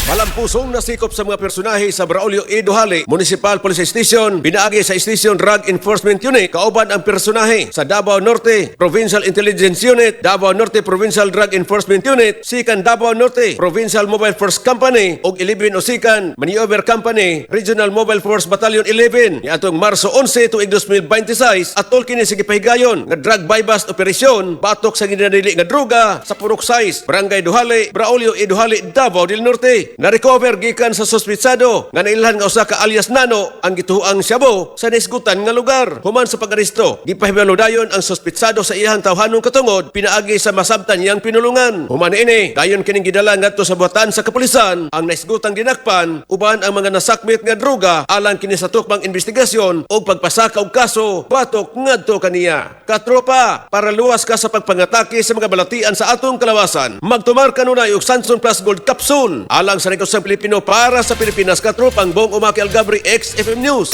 Malampusong nasikop sa mga personahe sa Braulio E. Duhali Municipal Police Station pinaagi sa Station Drug Enforcement Unit kauban ang personahe sa Davao Norte Provincial Intelligence Unit, Davao Norte Provincial Drug Enforcement Unit, Sikan Davao Norte Provincial Mobile Force Company ug 11 Osikan Maneuver Company, Regional Mobile Force Battalion 11 niadtong Marso 11 tuig 2026. Atol kini sa gipahigayon nga drug buy-bust operasyon batok sa ginadili nga droga sa Purok 6, Barangay Duhali, Braulio E. Duhali, Davao del Norte. Na-recover gikan sa suspitsado nga nailhan nga usa ka alias Nano ang gituoang shabu sa nahisgutan nga lugar. Human sa pag-aresto, gipahibalo dayon ang suspitsado sa iyang tawhanong katungod pinaagi sa masabtan niyang pinulungan. Human ini, dayon kining gidala ngadto sa buhatan sa kapulisan ang nahisgutang dinakpan uban ang mga nasakmit nga droga alang kini sa tukmang investigasyon ug pagpasaka og kaso batok ngadto kaniya. Katropa, para luwas ka sa pagpangatake sa mga balatian sa atong kalawasan, magtumar kanunay og Sanson Plus Gold Capsule. Alang sa Negosyo Pilipino para sa Pilipinas, katropang Bong Umaki Algabri, XFM News.